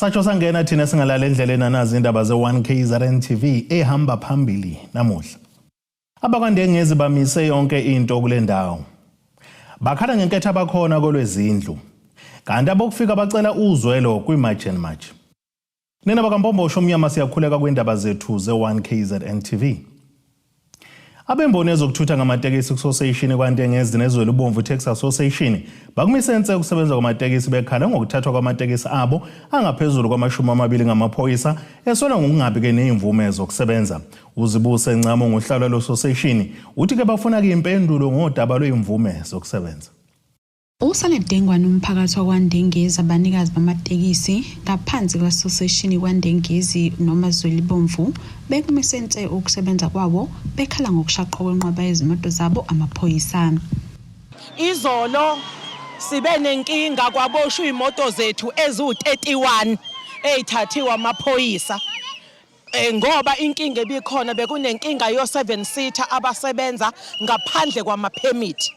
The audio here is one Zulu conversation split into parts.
Satsho sangena thina singalala endleleni anazi indaba ze-1 KZN TV ehamba phambili namuhla. AbakwaNdengezi bamise yonke into kule ndawo. Bakhala ngenketha abakhona kolwezindlu. Kanti abokufika bacela uzwelo kwi-March and March. Nina bakaMpombosho omnyama siyakhuleka kwindaba zethu ze-1 KZN TV. Abemboni ezokuthutha ngamatekisi kusoseyishini kwaNtengezi neZwelubomvu Taxi Association bakumise nse ukusebenza kwamatekisi bekhala ngokuthathwa kwamatekisi abo angaphezulu kwamashumi amabili ngamaphoyisa esolwa ngokungabi ke nezimvume zokusebenza. Uzibuse Ncamo nguhlalo lososeyishini uthi ke bafuna ke impendulo ngodaba lwezimvume zokusebenza. Usale dengwane umphakathi wakwaNdengezi abanikazi bamatekisi ngaphansi kwasoseshini kwaNdengezi noma Zwelibomvu bekumise nse ukusebenza kwawo bekhala ngokushaqwa kwenqwaba yezimoto zabo amaphoyisa. Izolo sibe nenkinga kwaboshwa iy'moto zethu eziwu-31 ey'thathiwe amaphoyisa ngoba inkinga ebikhona bekunenkinga yo-7 seater abasebenza ngaphandle kwama-permit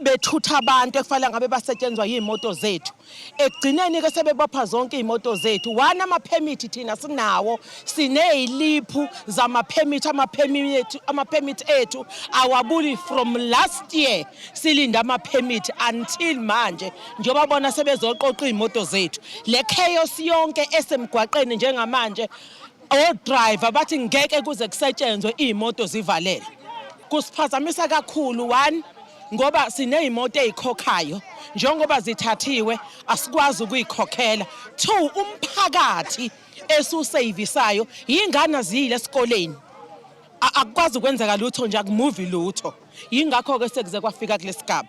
bethutha abantu ekufanele ngabe basetshenzwa yiy'moto zethu. Ekugcineni ke sebebopha zonke iy'moto zethu. One, ama-permit thina sinawo, siney'liphu zama-permit, ama-permit ethu awabuli from last year, silinde ama-permit until manje njengoba bona sebezoqoqa iy'moto zethu. Le chaos yonke esemgwaqeni njengamanje, o-driver bathi ngeke kuze kusetshenzwe iy'moto zivalelwe. Kusiphazamisa kakhulu, one, ngoba siney'moto ey'khokhayo, njengoba zithathiwe asikwazi ukuyikhokhela. Two, umphakathi esiwuseyivisayo, yingane aziyile esikoleni, akukwazi ukwenzeka lutho nje, akumuvi lutho, yingakho-ke sekuze kwafika kulesigaba.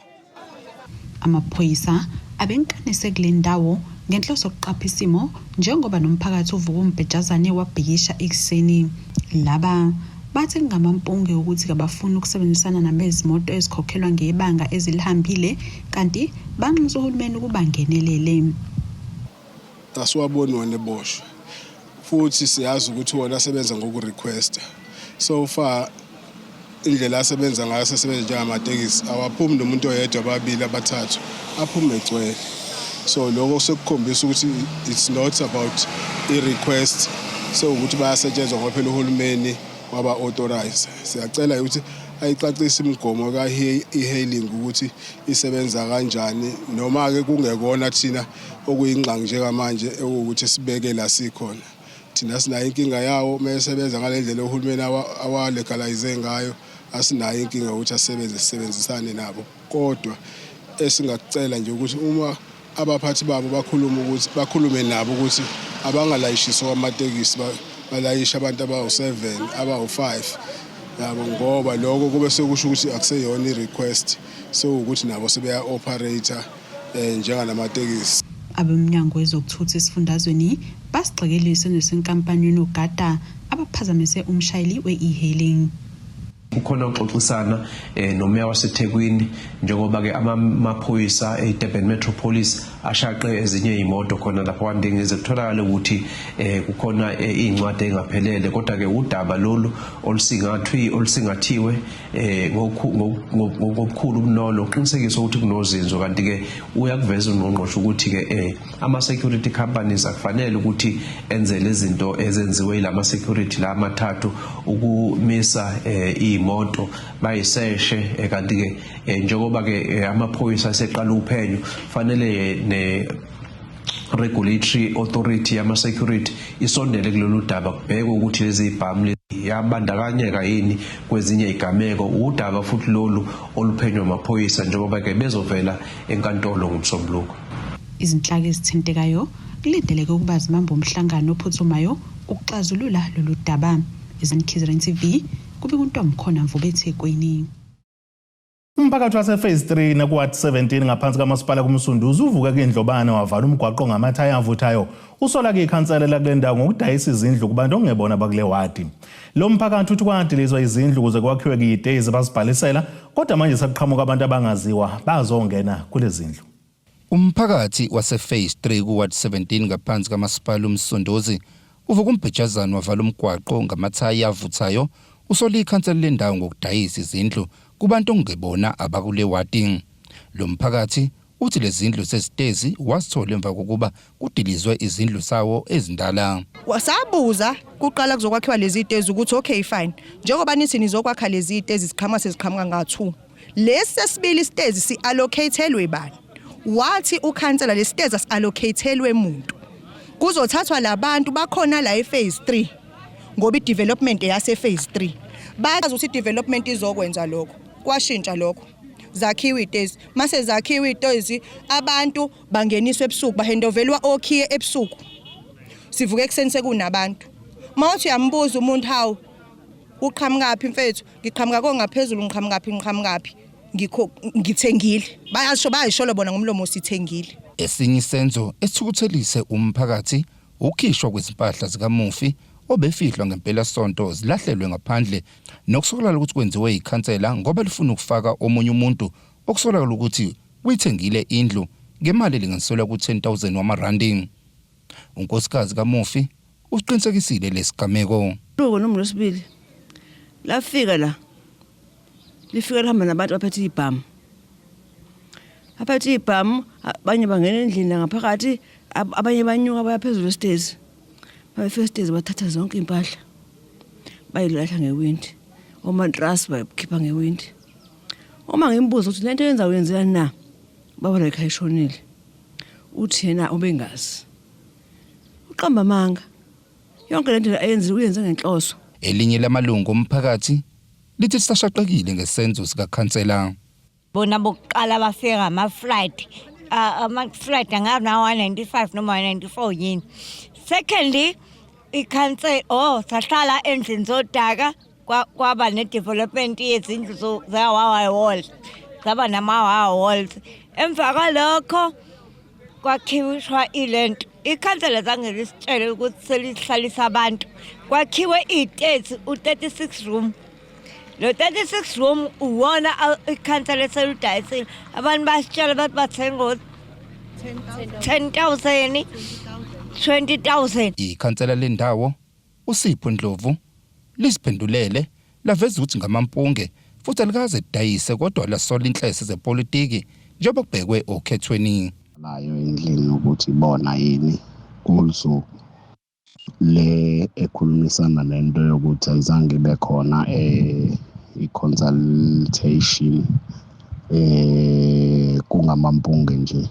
Amaphoyisa abenkanise kule ndawo ngenhloso yokuqapha isimo njengoba nomphakathi uvuka umbhejazane wabhikisha ekuseni. Laba bathi kungamampunge ukuthi kabafuni ukusebenzisana nabezimoto ezikhokhelwa ngebanga ezilihambile kanti banxusa uhulumeni ukuba angenelele. Asiwaboni wona eboshwe futhi siyazi ukuthi wona asebenza ngokurequesta. So far indlela asebenza ngayo, asesebenza njengamatekisi, awaphumi nomuntu oyedwa, ababili, abathathu, aphume egcwele. So lokho sekukhombisa ukuthi it's not about i-request, sewukuthi bayasetshenzwa ngoba phela uhulumeni waba-authorize. Siyacela ukuthi ayicacise imigomo ka-e-hailing ukuthi isebenza kanjani, noma-ke kungekona thina okuyingxangi njengamanje ewukuthi sibeke la sikhona. Thina sinayo inkinga yawo uma esebenza ngale ndlela uhulumeni awa-legalize ngayo, asinayo inkinga ukuthi asebenze, sisebenzisane nabo. Kodwa esingakucela nje ukuthi uma abaphathi babo bakhulume ukuthi bakhulume nabo ukuthi abangalayishiswa kwamatekisi, balayishe abantu abawu-7, abawu-5 yabo, ngoba lokho kube sekusho ukuthi akuseyona i-request, sewukuthi nabo sebeya-operate njenganamatekisi. Abemnyango wezokuthutha esifundazweni basigxekile isenzo senkampani yonogada abaphazamise umshayeli we-e-hailing. Kukhona ukuxoxisana nomeya waseThekwini njengoba ke amaphoyisa eDurban Metro Police ashaqe ezinye imoto khona lapha kwaNdengezi, kutholakala ukuthi kukhona incwadi engaphelele, kodwa ke udaba lolu olusingathwi olusingathiwe ngokukhulu ubunono uqinisekisa ukuthi kunozinzo. Kanti ke uyakuveza ungqongqoshe ukuthi ke ama security companies akufanele ukuthi enze lezi zinto ezenziwe yilama security la amathathu ukumisa imoto bayiseshe. Kanti ke njengoba ke amaphoyisa aseqala uphenyo, fanele ne regulatory authority yama security isondele kulolu daba, kubheke ukuthi lezi zibhamu yabandakanyeka yini kwezinye igameko. Udaba futhi lolu oluphenywa amaphoyisa njengoba ke bezovela enkantolo ngoMsombuluko. Izinhlaka ezithintekayo kulindeleke ukuba zibambe umhlangano ophuthumayo ukuxazulula lolu daba. KZN TV kube kuNtomkhona Mvubu eThekwini. Umphakathi wase-Phase 3 naku-Ward 17 ngaphansi kamasipala kuMsunduzi uvuke kuyindlobane wavala umgwaqo ngamathaya avuthayo. Usola-ke ikhansela lakule ndawo ngokudayisa izindlu kubantu okungebona bakule wadi. Lo mphakathi uthi kwadilizwa izindlu ukuze kwakhiwe kuyitezi bazibhalisela, kodwa manje sekuqhamuka abantu abangaziwa bazongena kule zindlu. Umphakathi wase-Phase 3 ku-Ward 17 ngaphansi kamasipala uMsunduzi uvuka umbhejazane wavala umgwaqo ngamathayi avuthayo usola ikhansela lendawo ngokudayisa izindlu kubantu okungebona abakule wadi. Lo mphakathi Uthi lezindlu zezitezi wazithola emva kokuba kudilizwe izindlu zawo ezindala. Sabuza kuqala kuzokwakhiwa lezi tezi ukuthi okay fine, njengoba nithi nizokwakha lezi tezi, ziqhamuka seziqhamuka nga-2, lesi sesibili isitezi si-allocatelwe bani? Wathi ukhansela lesitezi asi-allocatelwe muntu, kuzothathwa labantu bakhona la e-phase 3 ngoba i-development eyase phase 3. Bazi ukuthi i-development izokwenza lokho, kwashintsha lokho, zakhiwe itezi. Mase zakhiwe itezi, abantu bangeniswa ebusuku, bahandovelwa okhiye ebusuku. Sivuke ekuseni sekunabantu. Mawuthi uyambuza umuntu, "Hawu, uqhamukaphi mfethu?" "Ngiqhamuka kongaphezulu." "Ngiqhamukaphi?" "Ngiqhamukaphi?" "Ngikho ngithengile." Bayasho, bayisholo bona ngomlomo, "Sithengile." Esinye isenzo esithukuthelise umphakathi ukukhishwa kwezimpahla zikamufi obefihlwa ngempelasonto zilahlelwe ngaphandle, nokusolakala ukuthi kwenziwe ikhansela ngoba lifuna ukufaka omunye umuntu okusolakala ukuthi uyithengile indlu ngemali elinganiselwa ku-10,000 wamarandi. Unkosikazi kamufi usiqinisekisile lesigameko. Usuku noma lwesibili lafika la, lifika lihamba nabantu abaphethe ibhamu, abaphethe ibhamu. Abanye bangena endlini la ngaphakathi, abanye banyuka baya phezulu esitezi. Babefika esitezi bathatha zonke iy'mpahla, bayilahla ngewindi, omatrasi bayikhipha ngewindi. Uma ngimbuza ukuthi lento yenza uyenzelani na, baba la ekhaya ishonile, uthi yena ubengazi. Uqamba amanga. Yonke lento ayenzile uyenze ngenhloso. Elinye lamalungu omphakathi lithi lisashaqekile ngesenzo sikakhansela. Bona bokuqala bafika ngama-flight, ama-flight angazi na-195 noma 194 yini. Secondly, ikhansela, oh, sahlala endlini zodaka, kwaba ne-development yezindlu zaka-Wawa Walls, zaba nama-Wawa Walls. Emva kwalokho kwakhiwishwa ilento, ikhansela zange lisitshele ukuthi selihlalisa abantu. Kwakhiwe iy'tezi u-36 room. Lo 36 room uwona ikhansela eseludayisile. Abantu basitshela bathi bathenga ngo-10 000, 20 000. Ikhansela lendawo uSipho Ndlovu lisiphendulele laveza ukuthi ngamampunge futhi alikaze lidayise, kodwa lasola inhlese zepolitiki njengoba kubhekwe okhethweni. Layo endlini ukuthi bona yini also le ekhulumisana nento yokuthi ayizange ibe khona i-consultation, kungamampunge nje.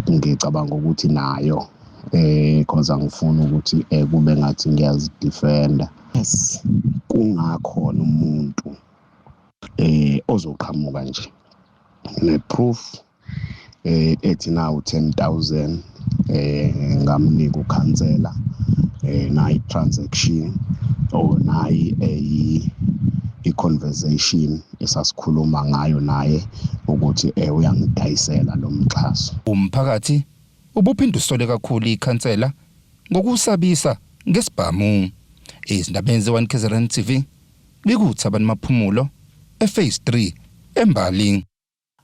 Ngicabanga ukuthi nayo cause angifuni ukuthi kube ngathi ngiyazidefenda. Yes, kungakhona umuntu ozoqhamuka nje ne-proof ethi nawu 10,000 ngamnika ukhansela, nayi transaction or nayi i-conversation esasikhuluma ngayo naye ukuthi uyangidayisela lo mxhaso. Umphakathi ubuphinde usole kakhulu ikhansela ngokusabisa ngesibhamu. Ezindabeni ze-1 KZN TV, bikuthi Maphumulo ephase 3 eMbali.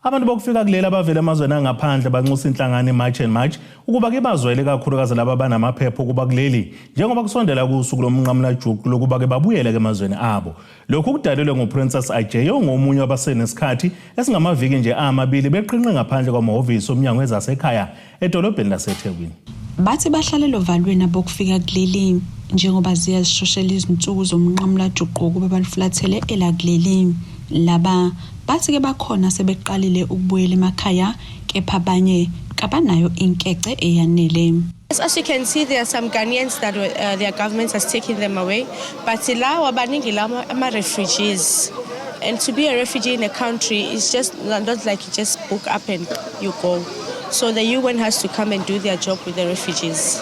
Abantu bokufika kuleli abavela emazweni angaphandle banxusa inhlangano iMarch and March ukuba ke bazwele, kakhulukazi laba abanamaphepha ukuba kuleli, njengoba kusondela kusuku lomnqamulajuqu lokuba ke babuyele emazweni abo. Lokhu kudalelwe nguPrincess Ajay, ongomunye wabasenesikhathi esingamaviki nje amabili beqhinqe ngaphandle kwamahhovisi omnyango wezasekhaya edolobheni laseThekwini. Bathi bahlalela ovalweni abokufika kuleli njengoba ziya zishoshela izinsuku zomnqamulajuqu ukuba balifulathele elakuleli. Laba bathi-ke bakhona sebeqalile ukubuyela emakhaya, kepha abanye kabanayo inkece eyanele. As you can see, there are some Ghanaians that their government has taken them away. But lawa baningi lama ama-refugees. And to be a refugee in a country is just not like you just book up and you go. So the UN has to come and do their job with the refugees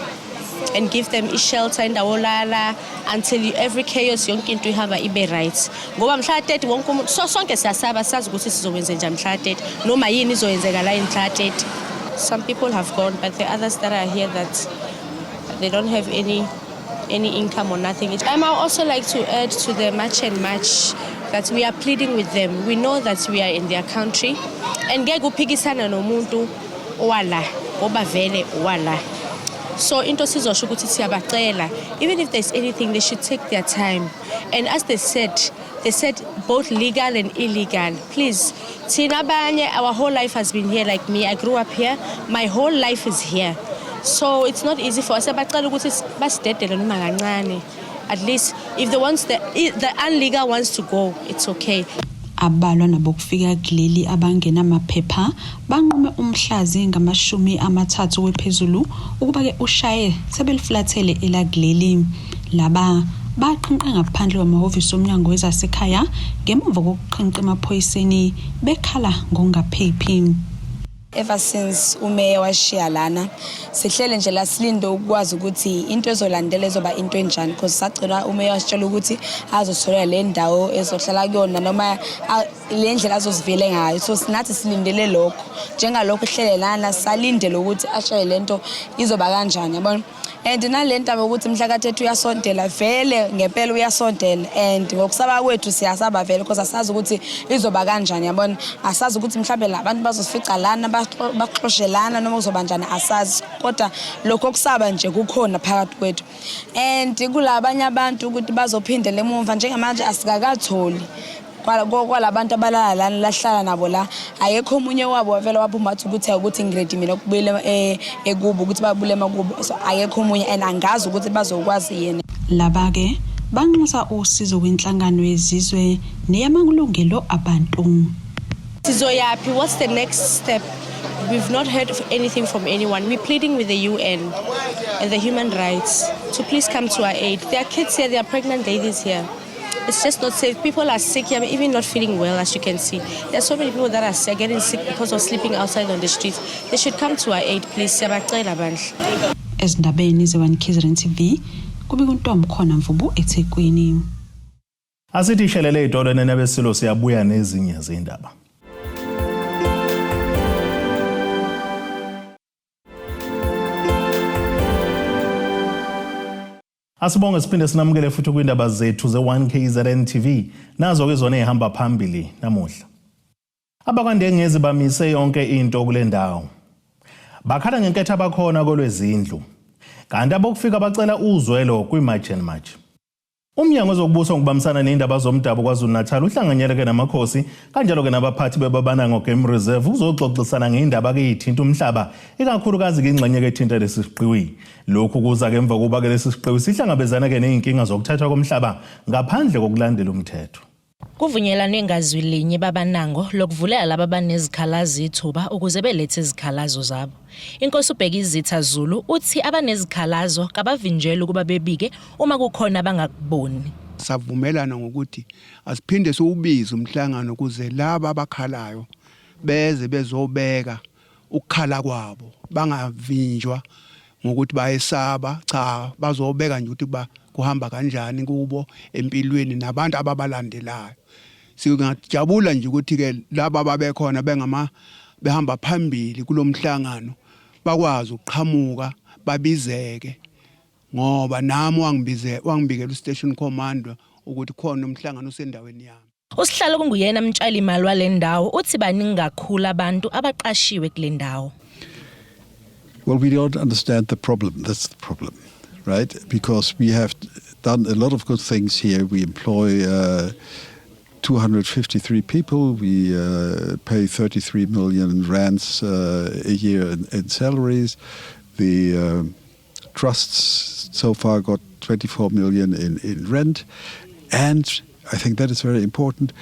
and give them i-shelter, indawo olala until you, every chaos, yonke into ihamba ibe right. Ngoba mhla 30 wonke umuntu, so sonke siyasaba, sazi ukuthi sizokwenze njani mhla 30, noma yini izoyenzeka la mhla 30. Some people have gone, but the others that are here, that they don't have any income or nothing. I also like to add to the March and March that we are pleading with them. We know that we are in their country and ngeke uphikisana nomuntu owala ngoba vele owala. So into sizosho ukuthi siyabacela, even if there's anything, they should take their time. And as they said, they said both legal and illegal. Please, thina abanye, our whole life has been here. Like me, I grew up here. My whole life is here. So it's not easy for us. Bacela ukuthi basidedele noma kancane. At least if the ones the, the unlegal wants to go, it's okay. Abalwa nabokufika kuleli abangenamaphepha banqume umhlazi ngamashumi amathathu wephezulu ukuba-ke ushaye sebelifulathele elakuleli. Laba baqhinqe ngaphandle kwamahhovisi omnyango wezasekhaya ngemuva kokuqhinqa emaphoyiseni bekhala ngokungaphephi. Ever since umeya washiya lana sihlele nje la silinde ukwazi ukuthi into ezolandela izoba into enjani because sagcina umeya wasitshela ukuthi azositholela le ndawo ezohlala kuyona noma le ndlela azosivele ngayo so sinathi silindele lokho njengalokho ihlele lana salindele ukuthi ashaye le nto izoba kanjani yabona. And nale ndaba ukuthi mhla ka-30 uyasondela vele ngempela uyasondela and ngokusaba kwethu siyasaba vele because asazi ukuthi izoba kanjani yabona. Asazi ukuthi mhlambe la bantu bazosifica lana baxoshe lana noma kuzoba njani asazi, kodwa lokho okusaba nje kukhona phakathi kwethu. And kulabanye abantu ukuthi bazophindela emumva njengamanje asikakatholi kwalabantu abalala lana lahlala nabo la ayekho omunye wabo wavela waphuma wathi ukuthi ukuthi ngiready mina ukubuyela ekubo ukuthi babule emakubo, so akekho omunye and angazi ukuthi bazokwazi yena. Laba-ke banxusa usizo kwinhlangano yezizwe neyamalungelo abantu. Sizoyaphi, what's the next step? We've not heard of anything from anyone. We're pleading with the UN and the human rights to please come to our aid. There are kids here, there are pregnant ladies here. It's just not safe. People are sick here, even not feeling well, as you can see. There are so many people that are getting sick because of sleeping outside on the streets. They should come to our aid, please. Siyabacela bandla. Ezindabeni ze-1 KZN TV, kubika uNtomkhona Mvubu eThekwini. Asithi ishelele idolo nenabesilo siyabuya nezinye zindaba. Asibonge siphinde sinamukele futhi kwindaba zethu ze-1 KZN TV. Nazo-ke zona ey'hamba phambili namuhla. AbakwaNdengezi bamise yonke into kule ndawo. Bakhala ngenketha abakhona kolwezindlu. Kanti abokufika bacela uzwelo kwi-March and March. Umnyango wezokubusa ngokubambisana ney'ndaba zomdabu KwaZulu-Natal uhlanganyele-ke namakhosi kanjalo-ke nabaphathi beBabanango Game Reserve uzoxoxisana ngey'ndaba-ke ey'thinta umhlaba ikakhulukazi-ke ingxenye-ke ethinta lesi siqiwi. Lokhu kuza-ke emva kokuba-ke lesi siqiwi sihlangabezana-ke ney'nkinga zokuthathwa komhlaba ngaphandle kokulandela umthetho. Kuvunyelwane ngazwi linye babanango lokuvulela laba abanezikhalazo ithuba ukuze belethe izikhalazo zabo. Inkosi uBhekizitha Zulu uthi abanezikhalazo kabavinjelwe ukuba bebike uma kukhona abangakuboni. Savumelana ngokuthi asiphinde siwubize umhlangano ukuze laba abakhalayo beze bezobeka ukukhala kwabo bangavinjwa ngokuthi bayesaba, cha bazobeka nje ukuthi ba kuhamba kanjani kubo empilweni nabantu ababalandelayo. Singajabula nje ukuthi ke laba ababekhona bengama behamba phambili kulomhlangano bakwazi ukuqhamuka babizeke ngoba nami wangibize wangibikela ustation commander ukuthi khona umhlangano osendaweni yami. Usihlalo kunguyena mtshalimali wale ndawo uthi baningi kakhulu abantu abaqashiwe kule ndawo. Well, we don't understand the problem. That's the problem, right? Because we have done a lot of good things here. We employ 253 people. We pay 33 million rands a year in salaries. The trusts so far got 24 million in rent. And I think that is very important.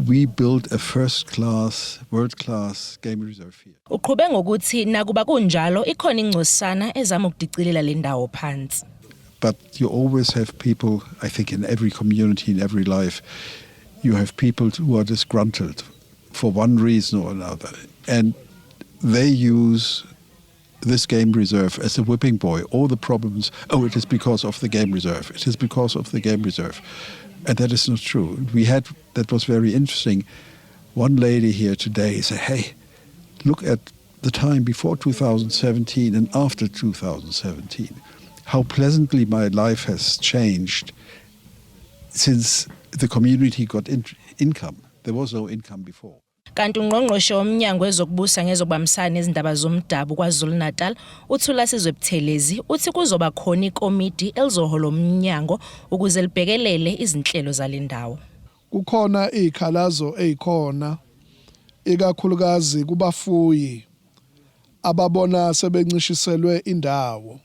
We built a first-class, world-class game reserve here. Uqhube ngokuthi nakuba kunjalo ikhona ingcosana ezama ukudicilela le ndawo phansi. But you always have people, I think in every community, in every life, you have people who are disgruntled for one reason or another. And they use this game reserve as a whipping boy. All the problems, oh, it is because of the game reserve. It is because of the game reserve. And that is not true. That was very interesting. One lady here today said, hey, look at the time before 2017 and after 2017. How pleasantly my life has changed since the community got income. There was no income before. Kanti ungqongqoshe womnyango wezokubusa ngezokubambisana nezindaba zomdabu KwaZulu-Natal uThulasizwe Buthelezi uthi kuzoba khona ikomidi elizohola umnyango ukuze libhekelele izinhlelo zale ndawo. Kukhona izikhalazo ezikhona ikakhulukazi kubafuyi ababona sebencishiselwe indawo.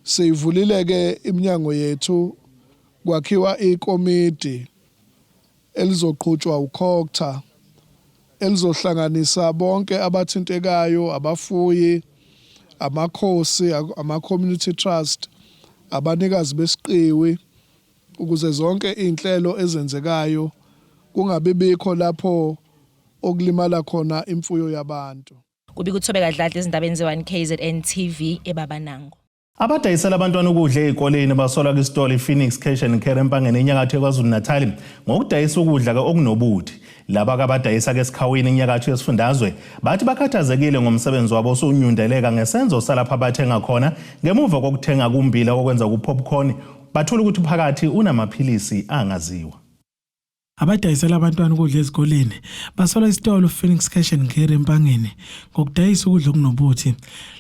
Siyivulile ke iminyango yethu kwakhiwa ikomidi elizoqhutshwa uCogta elizohlanganisa bonke abathintekayo, abafuyi, amakhosi, ama-community trust, abanikazi besiqiwi ukuze zonke izinhlelo ezenzekayo kungabi bikho lapho okulimala khona imfuyo yabantu. Kubika uThobeka Dladla ezindabeni ze-1 KZN TV eBabanango. Abadayisela abantwana ukudla ezikoleni basolwa kwisitolo iPhoenix Cash and Carry eMpangeni enyakatho yeKwaZulu-Natal ngokudayisa ukudla okunobuthi. Laba abadayisa ke esikhawini enyakatho yesifundazwe bathi bakhathazekile ngomsebenzi wabo osunyundeleka ngesenzo salapha abathenga khona ngemuva kokuthenga kumbila okwenza ku-popcorn bathola ukuthi phakathi unamaphilisi angaziwa. Abadayisela abantwana ukudla ezikoleni basola isitolo Phoenix Cash and Carry eMpangeni ngokudayisa ukudla okunobuthi.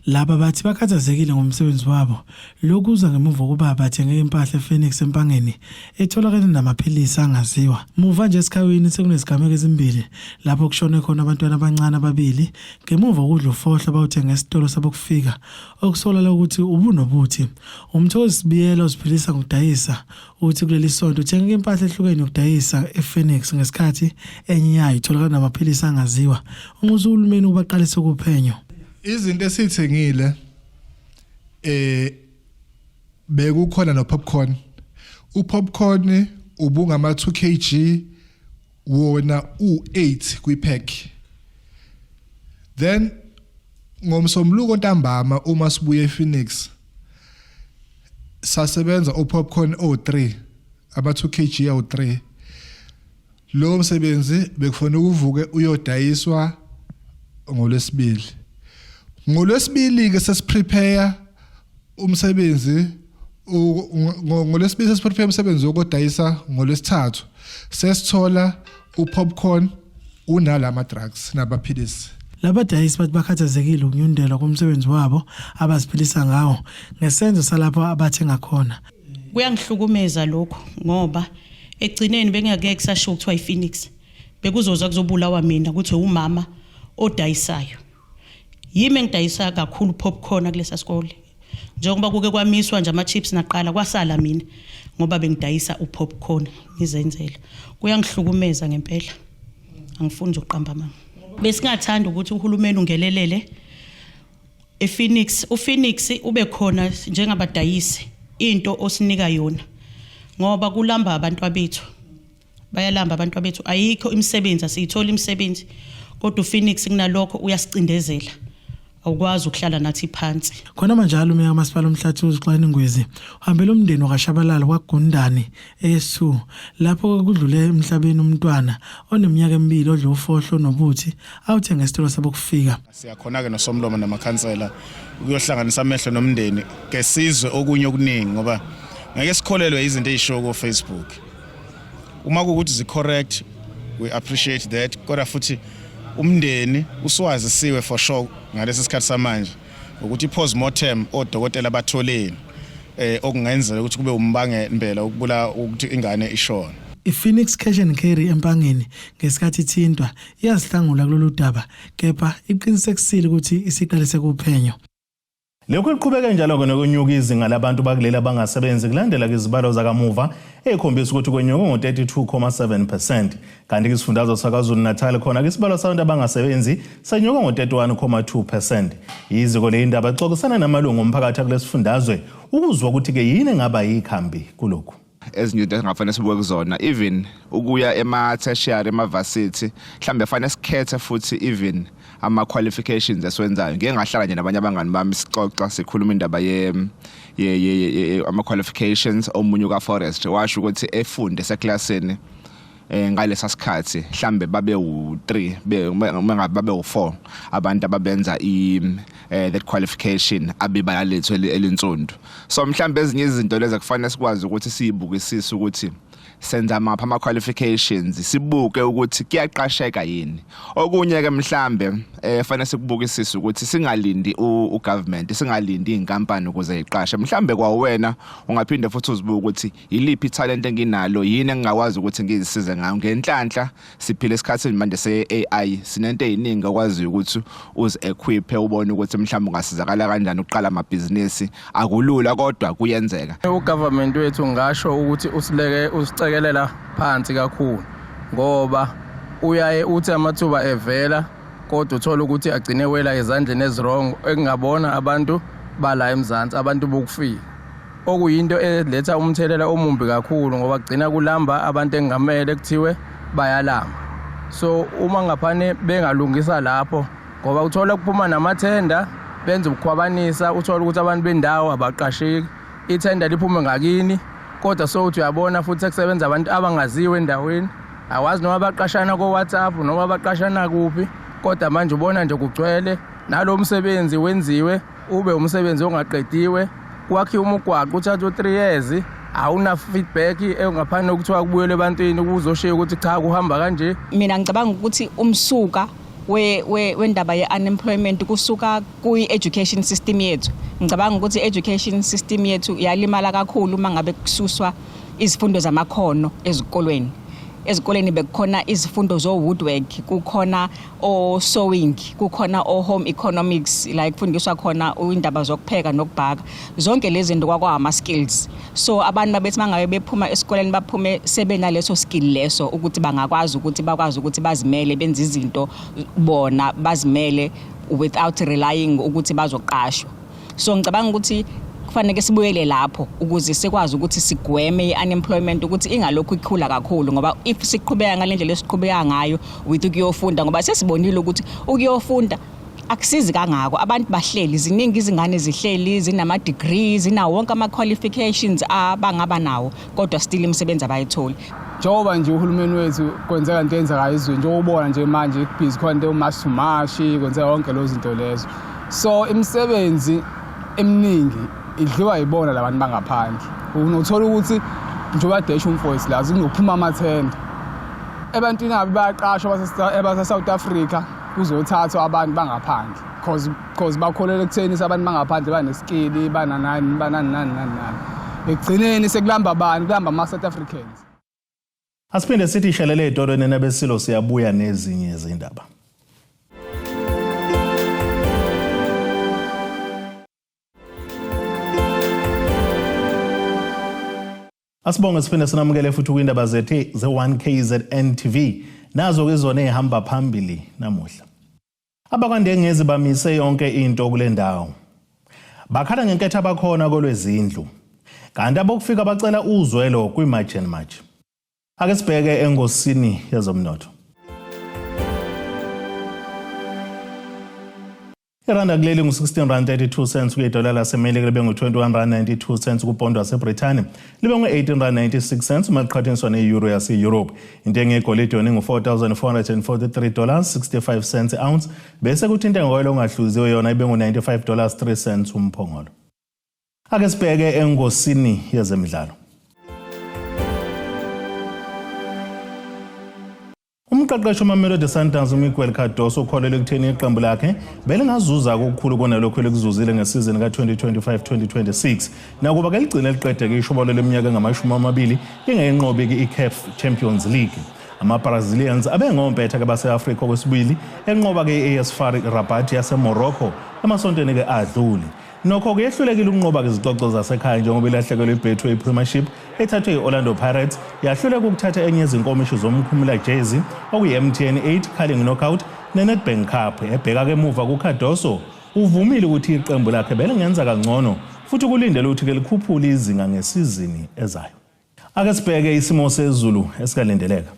Laba bathi bakhathazekile ngomsebenzi wabo. Lokhu kuza ngemuva kokuba bathenge impahla ePhoenix eMpangeni etholakale namaphilisi angaziwa. Muva nje esikhawini sekunezigameko ezimbili lapho kushone khona abantwana abancane ababili ngemuva kokudla ufohlo abawuthenga esitolo sabokufika okusolakala ukuthi ubunobuthi. UMthokozisi Sibiyela oziphilisa ngokudayisa Uthi kuleli sonto uthenge impahla ehlukene yokudayisa ePhoenix ngesikhathi enye yayo itholakala namaphilisi angaziwa. Unxusa uhulumeni ukuba aqalise ukuphenyo. Izinto esithengile bekukhona no popcorn. Upopcorn ubungama 2 kg wona u8 kwipack. Then ngomsombuluko ntambama uma sibuye ePhoenix sasebenza upopcorn o3 ama 2 kg awu3 lo msebenzi bekufanele ukuvuke uyodayiswa ngolwesibili. Ngolwesibili ke sesiprepare umsebenzi, ngolwesibili sesiprepare umsebenzi wokodayisa ngolwesithathu, sesithola upopcorn unalama drugs nabaphilisi. Labadayisi bathi bakhathazekile ukunyundelwa komsebenzi wabo abaziphilisa ngawo ngesenzo salapho abathenga khona. Kuyangihlukumeza lokhu ngoba ekugcineni bengingeke kusashiwo kuthiwa iPhoenix, bekuzoza kuzobulawa mina kuthiwe umama odayisayo. Yimi engidayisa kakhulu popcorn kulesa sikole. Njengoba kuke kwamiswa nje ama-chips naqala kwasala mina ngoba bengidayisa upopcorn ngizenzela. Kuyangihlukumeza ngempela. Angifuni nje ukuqamba amanga. Besingathanda ukuthi uhulumeni ungelelele ePhoenix, uPhoenix ube khona njengabadayisi into osinika yona ngoba kulamba abantu abethu. Bayalamba abantu abethu, ayikho imisebenzi, asiyitholi imisebenzi. Kodwa uPhoenix kunalokho uyasicindezela. Awukwazi ukuhlala nathi phansi. Khona manjalo uMeya kaMasipala uMhlathuze uXolani Ngwezi uhambele umndeni wakwaShabalala kwaGundane eS2 lapho kudlule emhlabeni umntwana oneminyaka emibili odle ufohlo nobuthi awuthenge esitolo sabokufika. Siyakhona-ke nosomlomo namakhansela ukuyohlanganisa amehlo nomndeni ke sizwe okunye okuningi ngoba ngeke sikholelwe izinto ey'shiwo ko-Facebook. Uma kuwukuthi zi-correct we appreciate that, kodwa futhi umndeni usuwazisiwe for sure ngalesi sikhathi samanje ukuthi i-postmortem odokotela batholeni okungenzeka ukuthi kube umbangela ukubula ukuthi ingane ishone. I-Phoenix Cash and Carry eMpangeni ngesikhathi ithintwa iyazihlangula kulolu daba kepha iqinisekisile ukuthi isiqalise kuphenyo. Lokhu liqhubeke njalo-ke nokunyuka izinga labantu bakuleli abangasebenzi kulandela izibalo zakamuva ey'khombisa ukuthi kwenyuke ngo-32,7 percent. Kanti kwisifundazwe saKwaZulu-Natal khona isibalo sabantu abangasebenzi senyuka ngo-31,2 percent. Iziko leyindaba ixoxisana namalungu omphakathi akulesifundazwe ukuzwa ukuthi-ke yini engaba yikhambi kulokhu. Ezinye izinto engafanele sibuke kuzona, even ukuya ema-tertiary, ema-varsity, mhlawumbe fanele sikhethe futhi even ama-qualifications esiwenzayo. Ngike ngahlala nje nabanye abangani bami sixoxa sikhuluma indaba ye ye ama-qualifications. Omunye ka-forestry washo ukuthi efunde seklasini ngalesa sikhathi mhlambe babe u3, uma ngabe babe u4 abantu ababenza i that qualification abibala lethu elinsundu. So mhlambe ezinye izinto lezi kufanele sikwazi ukuthi siyibukisise ukuthi Senza mapha ama qualifications, sibuke ukuthi kuyaqasheka yini. Okunye ke mhlambe fanele sikubukisise ukuthi singalindi ugovernment, singalindi inkampani ukuze iqashe. Mhlambe kwawena ungaphinde futhi uzibuke ukuthi iliphi talent enginalo, yini engingakwazi ukuthi ngizisize ngayo. Ngenhlanhla siphila esikhathini manje se-AI, sinento eziningi okwaziyo ukuthi uzi-equip, ubone ukuthi mhlawumbe ungasizakala kanjani ukuqala amabhizinisi. Akulula kodwa kuyenzeka. Ugovernment wethu ngasho ukuthi usileke usicekelela phansi kakhulu, ngoba uyaye uthi amathuba evela kodwa uthola ukuthi agcine wela ezandleni eziwrong, ekungabona abantu bala eMzansi, abantu bokufika, okuyinto eletha umthelela omumbi kakhulu, ngoba kugcina kulamba abantu engamele kuthiwe bayalamba. So uma ngaphane bengalungisa lapho, ngoba uthola kuphuma namathenda benza ukukhwabanisa, uthola ukuthi abantu bendawo abaqasheki, ithenda liphume ngakini, kodwa sowuthi uyabona futhi sekusebenza abantu abangaziwe endaweni, awazi noma baqashana ko-WhatsApp noma baqashana kuphi, kodwa manje ubona nje kugcwele nalo msebenzi wenziwe ube umsebenzi ongaqediwe. Kwakhiwa umgwaqo uthatha u-3 years, awuna feedback engaphandle okuthiwa kubuyele ebantwini ukuzoshiya ukuthi cha kuhamba kanje. Mina ngicabanga ukuthi umsuka wendaba ye-unemployment kusuka kwi-education system yethu. Ngicabanga ukuthi i-education system yethu yalimala kakhulu uma ngabe kususwa izifundo zamakhono ezikolweni. Ezikoleni bekukhona izifundo zo-woodwork, kukhona o-sewing, kukhona o-home economics, la kufundiswa khona indaba zokupheka nokubhaka. Zonke lezi zinto kwakwama-skills. So abantu babethi mangabe bephuma esikoleni baphume sebenaleso skill leso, ukuthi bangakwazi ukuthi bakwazi ukuthi bazimele, benze izinto bona bazimele without relying ukuthi bazoqashwa. So ngicabanga ukuthi kufanele sibuyele lapho ukuze sikwazi ukuthi sigweme i-unemployment ukuthi ingalokhu ikhula kakhulu, ngoba if siqhubeka ngale ndlela esiqhubeka ngayo with ukuyofunda, ngoba sesibonile ukuthi ukuyofunda akusizi kangako. Abantu bahleli, ziningi izingane zihleli zinama-degree, zinawo wonke ama-qualifications abangaba nawo, kodwa still imisebenzi abayitholi. Njengoba nje uhulumeni wethu kwenzeka into eyenzekayo ezweni, njengoba ubona nje manje kubhizi khona into yoMarch to March, kwenzeka yonke lezo zinto lezo, so imisebenzi eminingi idliwa yibona labantu bangaphandle. Unothola ukuthi njengoba desha umfowethu la, kunokuphuma amathenda ebantwini abe bayaqashwa abase-South Africa, kuzothathwa abantu bangaphandle cause bakholelwa ekutheni abantu bangaphandle baneskill, bananani banani nani nani nani. Ekugcineni sekulamba bani? Kulamba ama-South Africans. Asiphinde sithi ishelele ey'tolweni nabesilo, siyabuya nezinye izindaba. Asibonge siphinde sinamukele futhi kwindaba zethu ze-1 KZN TV. Nazo-ke izona ey'hamba phambili namuhla. AbakwaNdengezi bamise yonke into kule ndawo. Bakhala ngenketha abakhona kolwezindlu. Kanti abokufika bacela uzwelo kwi-March and March. Ake sibheke engosini yezomnotho. Iranda kuleli ngu-16 rand 32 cents kuyidola laseMelika, libe ngu-21 rand 92 cents kupondo waseBrithani, libe ngu-18 rand 96 cents uma liqhathaniswa ne-euro yase-Europe. Intengo yegolide yona ingu-$4,443 65 cents ounce, bese kuthi intengo koyela ongahluziwe yona ibe ngu-$95 3 cents umphongolo. Ake sibheke engosini yezemidlalo. Umqeqeshi uMamelodi Sundowns uMiguel Cardoso ukholelwa ekutheni iqembu lakhe belingazuza okukhulu kunalokhu elikuzuzile ngesizini ka-2025-2026, nakuba ke ligcine liqedeke ishobolo leminyaka engama-20 lingayinqobi i-CAF Champions League. Ama-Brazilians abengompetha-ke base-Afrika okwesibili enqoba-ke i-AS FAR Rabat yaseMorocco emasontweni-ke adlule. Nokho-ke yehlulekile ukunqoba-ke izicoco zasekhaya, njengoba ilahlekelwe i-Betway Premiership ethathwe i-Orlando Pirates, yahluleka ukuthatha enye yezinkomishi zomkhumula jezi okuyi-MTN 8 Carling Knockout ne-Nedbank Cup. Ebheka-ke emuva kuCardoso, uvumile ukuthi iqembu lakhe belingenza kangcono futhi kulindele ukuthi-ke likhuphule izinga ngesizini ezayo. Ake sibheke isimo sezulu esikalindeleka.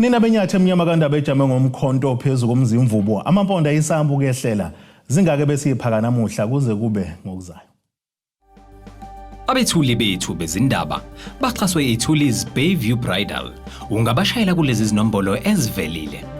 Nina benyathi emnyama kandaba ejame ngomkhonto phezu komzimvubu, amampondo ayisambu kuyehlela. Zingake besiyiphaka namuhla kuze kube ngokuzayo. Abethuli bethu bezindaba baxhaswe iThulis Bayview Bridal. Ungabashayela kulezi zinombolo ezivelile.